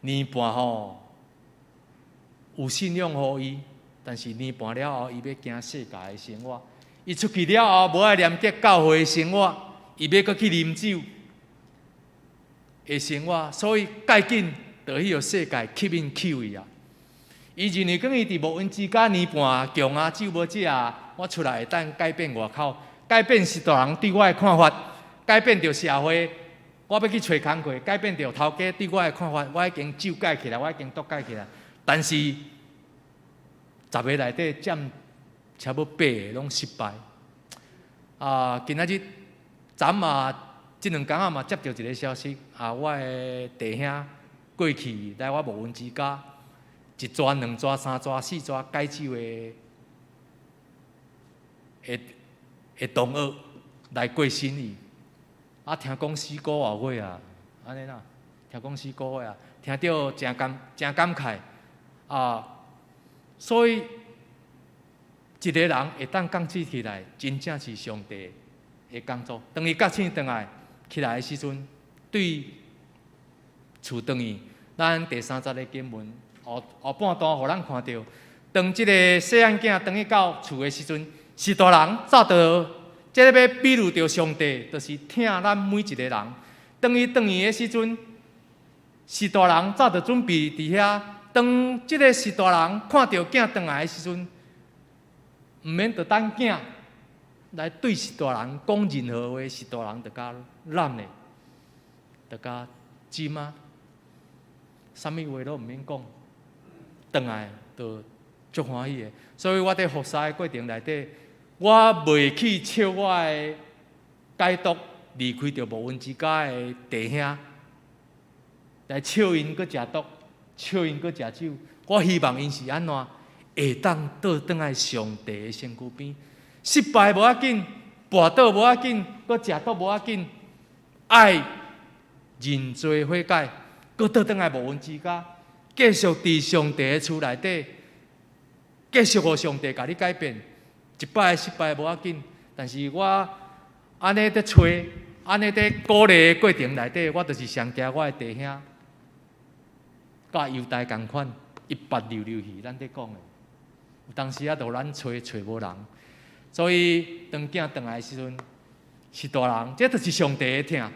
年半吼有信仰予伊，但是年半了後，伊欲行世界的生活，伊出去了後無愛連結教會的生活，伊欲閣去啉酒的生活，所以蓋緊就彼個世界吸引去伊啊。伊認為講伊佇無恩之家年半窮啊，酒無食啊，我出來會當改變外口，改變序大人對我的看法。改變著社會，我欲去揣工課，改變著頭家對我的看法，我已經酒戒起來，我已經毒戒起來。但是十个內底佔差不多八个攏失敗。啊，今仔日昨嘛，這兩工仔嘛接著一个消息，啊，我的弟兄過去來我無恩之家，一逝、兩逝、三逝、四逝戒酒的的的同學來過身去。啊，聽講四個外月啊，按呢啦，聽講四個月啊，聽著誠感誠感慨啊，所以一个人會當覺醒起來，真正是上帝的工作。當伊覺醒轉來起來的時陣，對厝轉去。咱第三節的經文後後半段，予咱看著，當這個細漢囝轉去到厝的時陣，序大人早就這個欲比喻著上帝，就是疼咱每一個人。當伊轉去的時陣，序大人早就準備佇遐。當這個序大人看著囝轉來的時陣，毋免著等囝來對序大人講任何話，序大人就共攬咧，就共枕啊，啥物話攏毋免講，轉來就足歡喜的。所以我佇服侍的過程內底，我袂去笑我的解毒離開著牧恩之家的弟兄，來笑𪜶閣食毒，笑𪜶閣食酒。我希望𪜶是按怎會當倒轉來上帝的身軀邊。失敗無要緊，跋倒無要緊，閣食毒無要緊，愛認罪悔改，閣倒轉來牧恩之家，繼續佇上帝的厝內底，繼續予上帝共你改變。一擺失敗無要緊，但是我按呢佇揣，按呢佇鼓勵的過程內底，我就是上驚我的弟兄，佮猶大仝款，一腹流流血，咱佇講的，有當時仔就予咱揣揣無人，所以當囝轉來的時陣，序大人，這就是上帝的疼，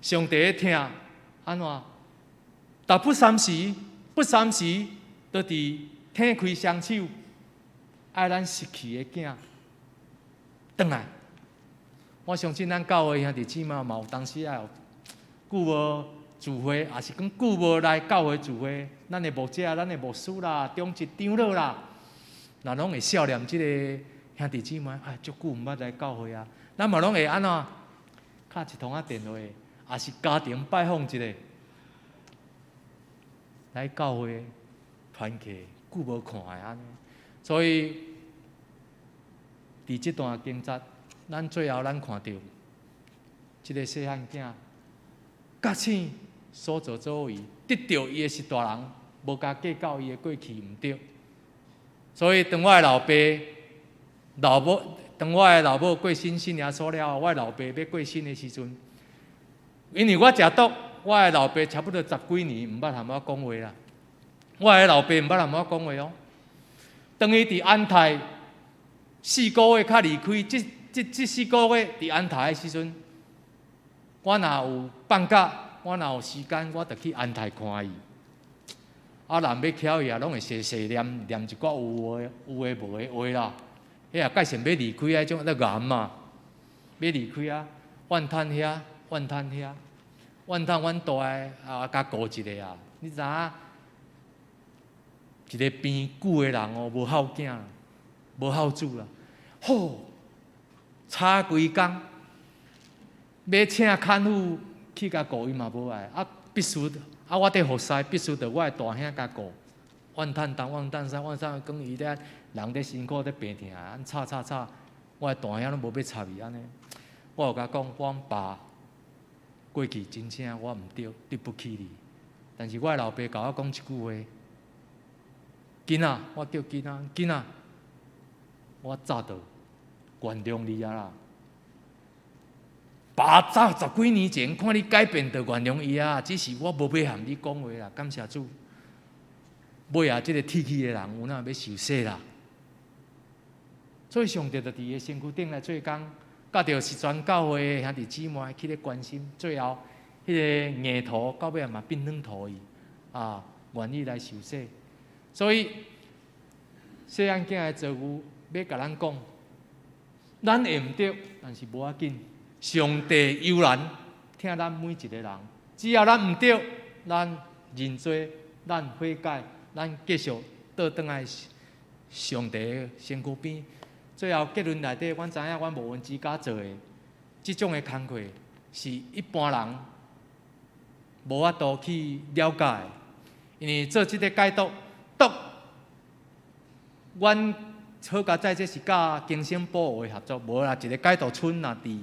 上帝的疼，按怎？但不三時，不三時，都佇挺開雙手，愛咱失去的囝轉來。我相信咱教會兄弟姊妹嘛有當時仔有久無聚會，抑是講久無來教會聚會，咱的牧者、咱的牧師啦、長執長老啦，若攏會想念這個兄弟姊妹，哎，足久毋捌來教會啊，咱嘛攏會按怎？敲一通仔電話，抑是家庭拜訪一下，來教會團契，久無看的按呢。所以，佇這段經節，咱最後咱看著，這個細漢囝覺醒所作所為，得著伊的序大人，無共計較伊的過去毋對。所以當我的老爸、老母，當我的老母過身信耶穌了後，我的老爸欲過身的時陣，因為我食毒，我的老爸差不多十幾年毋捌和我講話啦。我的老爸毋捌和我講話哦。當伊佇安泰四個月較離開，這這這四個月佇安泰的時陣，我若有放假，我若有時間，我就去安泰看伊。啊，人欲翹伊啊，攏會細細念念一寡有的有的無的話啦。彼也蓋想欲離開彼種咧癌嘛，欲離開啊，怨嘆遐，怨嘆遐，怨嘆阮大的啊，共顧一下啊。你知影？一个病久的人哦，無孝囝，無孝子啦。吼，吵規工，欲請看護去共顧伊嘛無愛，啊必須啊我佇服侍必須著我的大兄共顧。怨嘆東怨嘆西，怨嘆講伊咧人咧辛苦咧病疼，按吵吵吵，我的大兄攏無欲插伊按呢。我有共講，我爸過去真正我毋對，對不起你。但是我的老爸共我講一句話。囡仔，我叫囡仔，囡仔，我早就原諒你啊啦。爸早十幾年前看你改變，就原諒伊啊。只是我無欲和你講話啦。感謝主，尾仔這个鐵齒的人有哪欲受洗啦？所以上帝就佇伊的身軀頂來做工，佮著是全教會的兄弟姊妹去咧關心，最後彼个硬土到尾嘛變軟土去，啊，願意來受洗。所以細漢囝的遭遇，欲共咱講，咱會毋對，但是無要緊。上帝猶然疼咱每一個人，只要咱毋對，咱認罪，咱悔改，咱繼續倒轉來上帝的身軀邊。最後結論內底，阮知影阮牧恩之家做的這種的工課，是一般人無法度去了解的，因為做這个解毒，毒，阮好佳哉，這是佮更生保護的合作，無啦，一个解毒村若佇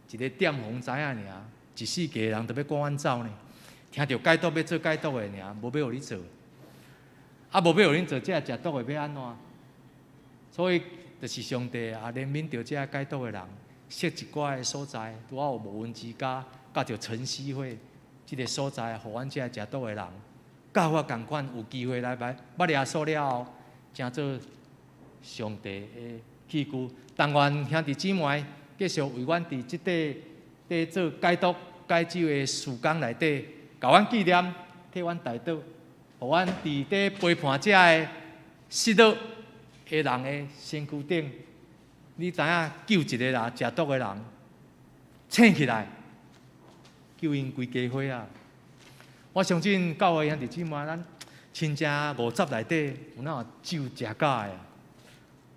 一个店予人知影爾，一四界人都欲趕阮走呢。聽著解毒欲做解毒的爾，無欲予你做，啊，無欲予恁做，這食毒的欲按怎？所以，就是上帝也憐憫著這解毒的人，設一寡的所在，拄好有無恩之家，佮著晨曦會這个所在，予阮這食毒的人，佮我仝款有機會來捌捌耶穌了後，成做上帝的器具。但願兄弟姊妹繼續為阮佇這塊佇做解毒解酒的時工內底，共阮紀念，替阮代禱，予阮佇佇陪伴這个失落的人的身軀頂，你知影救一個人食毒的人，醒起來，救𪜶規家伙啊！我相信教會兄弟姊妹，咱親情50內底有哪有酒食假的？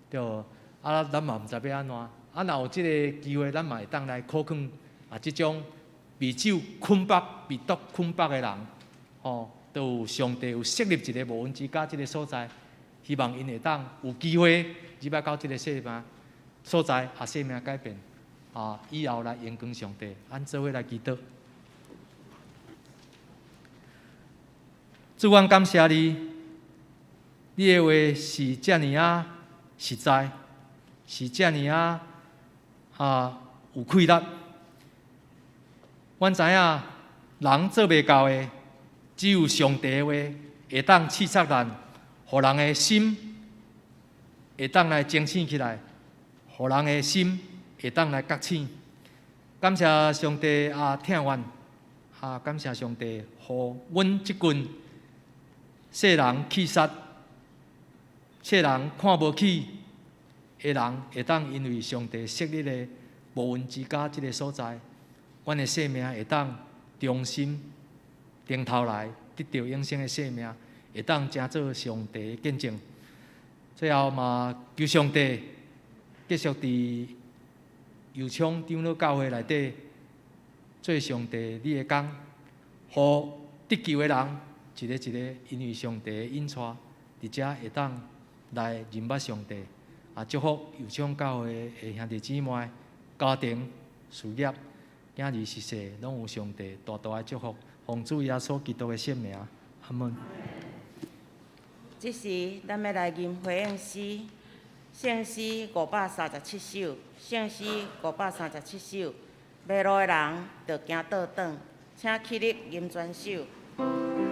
對無？啊，咱嘛毋知欲按怎。啊，若有這个機會，咱嘛會當來苦勸啊，這種被酒捆綁、被毒捆綁的人，吼，都有上帝有設立一个無恩之家這个所在，希望𪜶會當有機會入來到這个生命所在，啊，生命改變，啊，以後來榮光上帝。咱做伙來祈禱。主，阮感謝你，你的話是遮爾仔實在，是遮爾仔啊有氣力。阮知影人做袂到的，只有上帝的話會當刺殺咱，予人的心會當來清醒起來，予人的心會當來覺醒。感謝上帝啊，疼阮啊，感謝上帝，予阮這群世人棄殺、世人看無起的人，會當因為上帝設立的無恩之家這个所在，阮的生命會當重新轉頭來得著永生的生命，會當成做上帝的見證。最後嘛，求上帝繼續佇右昌長老教會內底做上帝你的工，予得救的人一个一个因為上帝的引帶，佇遮會當來認捌上帝。啊，祝福右昌教會的兄弟姊妹、家庭、事業、囝兒媳婦，攏有上帝大大的祝福。奉主耶穌基督的聖名，阿門。這時，咱欲來吟回應詩，聖詩537首，聖詩537首，迷路的人著行倒轉，請起立吟全首。迷路的人，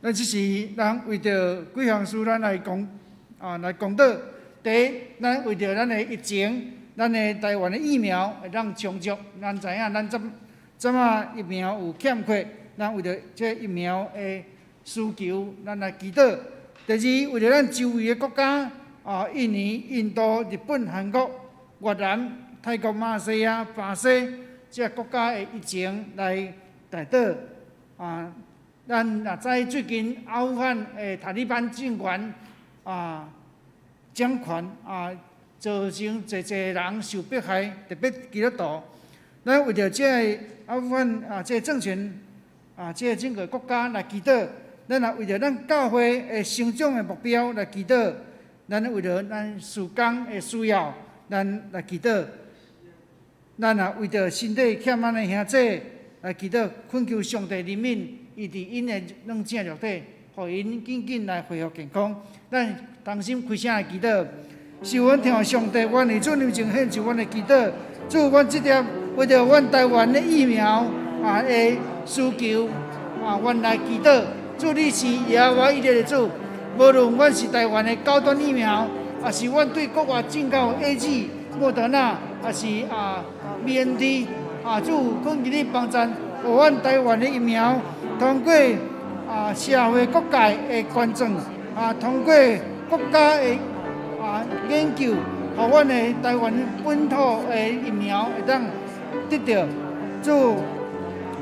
咱這時，咱為著幾項事，咱來講啊，來講禱。第一，咱為著咱的疫情，咱的台灣的疫苗會當充足。咱知影，咱這這馬疫苗有欠缺，咱為著這疫苗的需求，咱來祈禱。第二，為著咱周圍的國家啊，印尼、印度、日本、韓國、越南、泰國、馬來西亞、巴西這國家的疫情來代禱啊。咱若知最近阿富汗的塔利班政權啊掌權啊，造成濟濟人受迫害，特別基督徒。咱為著這个阿富汗啊，這个政權啊，這个整個國家來祈禱。咱也為著咱教會的成長的目標來祈禱。咱為著咱事工的需要，咱來祈禱。咱也為著身體欠咱的兄弟來祈禱，懇求上帝憐憫。伊佇𪜶的軟正肉體，予𪜶緊緊來恢復健康。咱同心開聲來祈禱，是阮天父上帝，願意主臨前獻上阮的祈禱。主，阮這粒為著阮台灣的疫苗啊的需求啊，阮來祈禱。主，你是耶和華以勒的主，無論阮是台灣的高端疫苗，抑是阮對國外進口 AZ、莫德納，抑是啊 BNT 啊，主，懇求你幫贊，予阮台灣的疫苗。通過啊社會各界的捐贈啊，通過國家的啊研究，予阮的台灣本土的疫苗會當得著。主，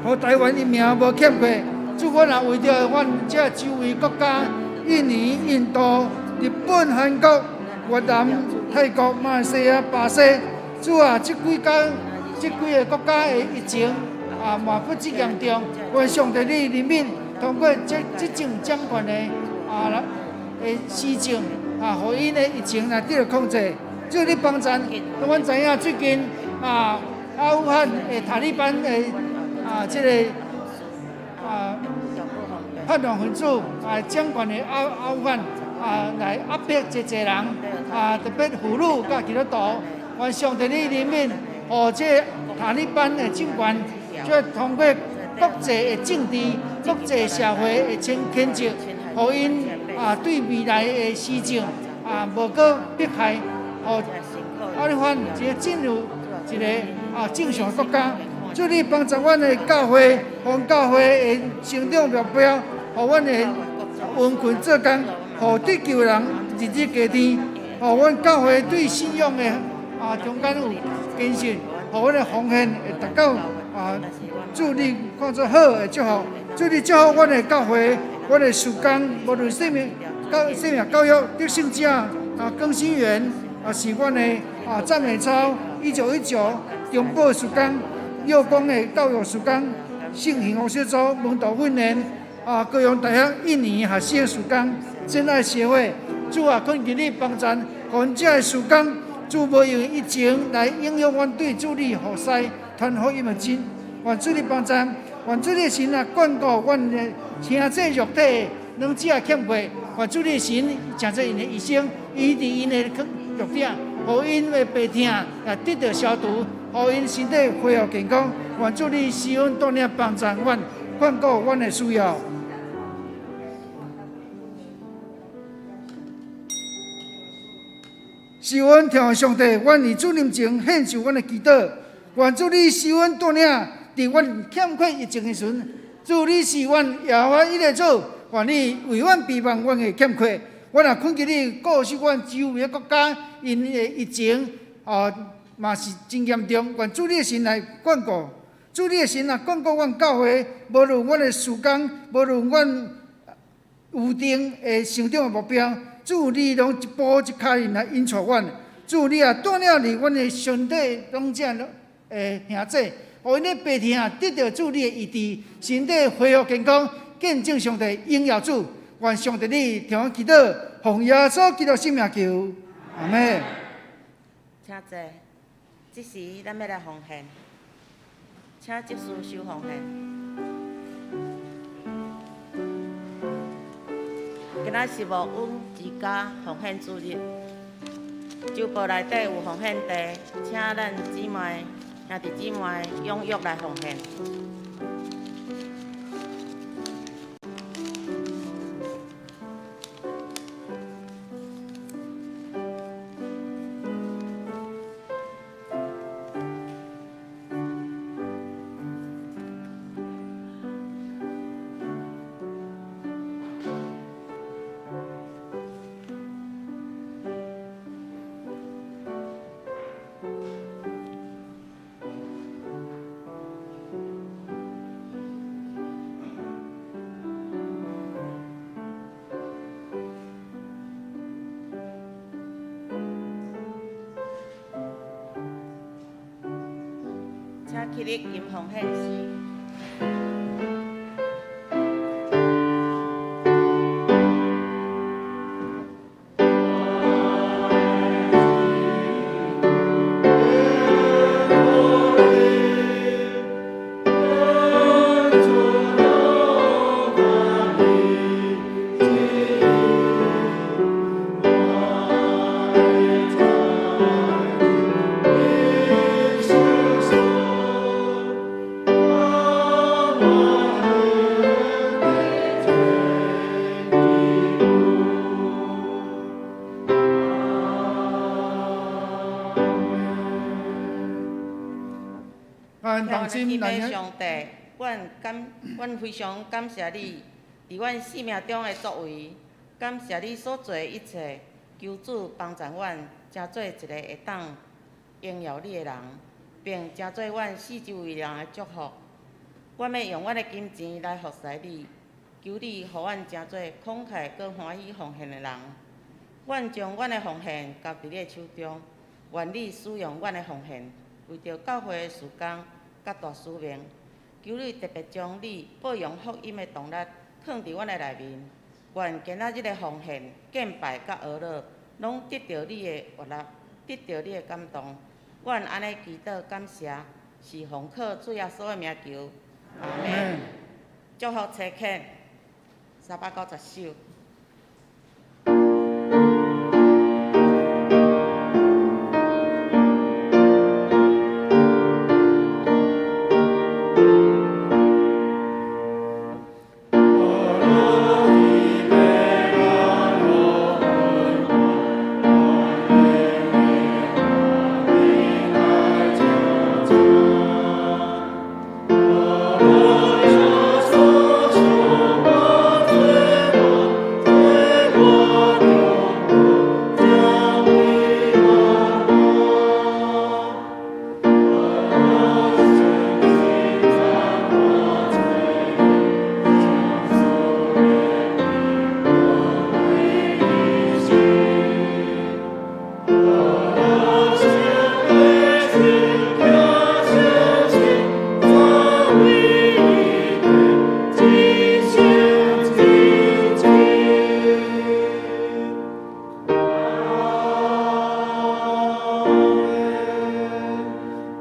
予台灣疫苗無欠缺。主，阮也為著阮這周圍國家，印尼、印度、日本、韓國、越南、泰國、馬來西亞、巴西，主啊，這幾間、這幾个國家的疫情。啊，嘛不止嚴重，願上帝你憐憫，通過這這種掌權的啊的施政啊，予𪜶的疫情來得著控制。主你幫贊，阮知影最近啊，阿富汗的塔利班的啊，這個啊叛亂分子啊，掌權的阿阿富汗啊，來壓迫濟濟人啊，特別婦女佮基督徒。願上帝你憐憫，予這塔利班的政權。這通過國際的政治、國際社會的譴譴責，予𪜶啊對未來的施政啊無閣迫害，予阿富汗一個進入一個啊正常國家。主你幫助阮的教會，予教會的成長目標，予阮的殷勤做工，予得救人日日加添，予阮教會對信仰的啊中間有堅信，予阮的奉獻會達到。啊！主你看做好的祝福，主你祝福阮的教會，阮的事工，無論生命教生命教育得勝者啊，更新園啊，是阮的啊讚美操1919中保事工，耀光的教育事工，聖幸福小組門徒訓練啊，高雄大學印尼學生事工，真愛協會，主啊，懇求你幫贊，阮這个事工，主無用疫情來影響阮對主你服侍。傳福音的真，願主你幫贊，願主你神啊，眷顧阮的兄弟肉體，攏只欠缺。願主你神成做𪜶的醫生，醫治𪜶的肉體，予𪜶的病痛也得著消除，予𪜶身體恢復健康。願主你施恩帶領幫贊阮，眷顧阮的需要。是阮天父上帝，阮佇主面前獻上阮的祈禱。願主你施恩帶領，佇阮欠缺疫情的時陣，主你是阮耶和華以勒主，願你為阮備辦阮的欠缺。阮也懇求你顧惜阮周圍的國家，𪜶的疫情哦嘛是真嚴重。願主你的神來眷顧，主你的神來眷顧阮教會，無論阮的事工，無論阮預定的成長的目標，主你攏一步一跤印來引帶阮。主你也帶領佇阮的身體攏這的兄弟，予𪜶的病痛得著主你的醫治，身體恢復健康，見證上帝榮耀主。願上帝你聽阮祈禱，奉耶穌基督聖名求，阿們。請坐。這時咱欲來奉獻，請執事收奉獻。今仔是牧恩之家奉獻主日，周報內底有奉獻袋，請咱姊妹、兄弟姊妹踴躍來奉獻。起立金奉獻詩。咱同心來上帝，阮感，阮非常感謝你，佇阮生命中的作為，感謝你所做的一切，求主幫助阮，成做一个會當榮耀你的人，並成做阮四周圍人的祝福。阮欲用阮的金錢來服侍你，求你予阮成做慷慨閣歡喜奉獻的人。阮將阮的奉獻交佇你的手中，願你使用阮的奉獻，為著教會的事工佮大使命。求你特別將你報揚福音的動力囥佇阮的內面。願今仔日的奉獻、敬拜佮哀禱，攏得著你的悅納，得著你的感動。阮按呢祈禱感謝，是奉靠主耶穌的名求。阿們。祝福差遣390首。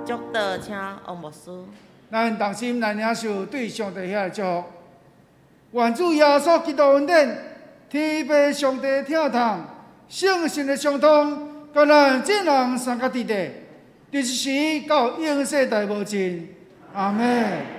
祝禱，請王牧師。咱同心來領受對上帝遐的祝福。願主耶穌基督恩典、天父上帝疼痛、聖神的相通，佮咱眾人三個弟弟，佇一時到永世代無盡。阿們。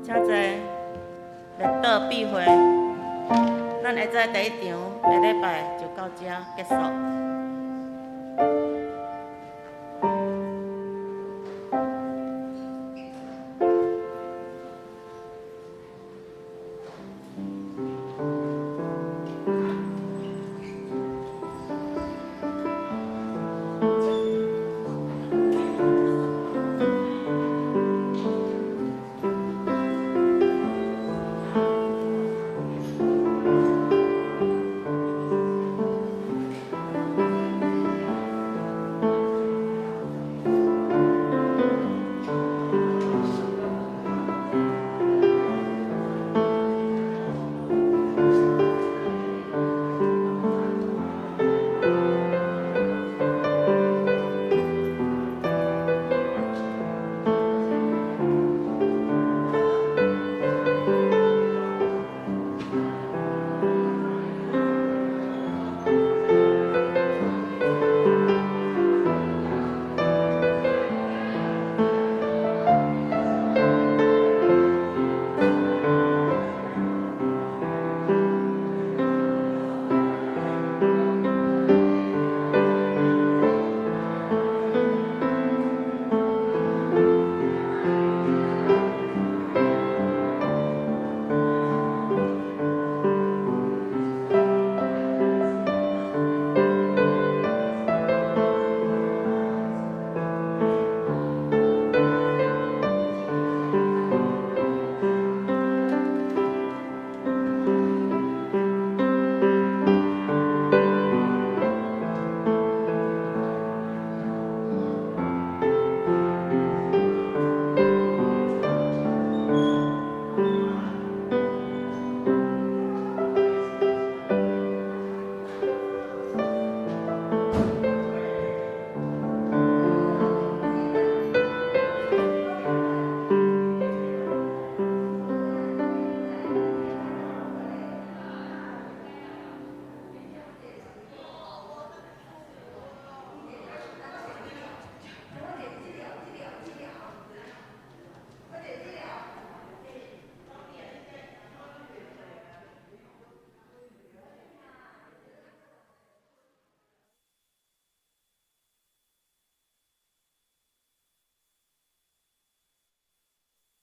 請坐，列倒閉會，咱會使第一場下禮拜就到這結束。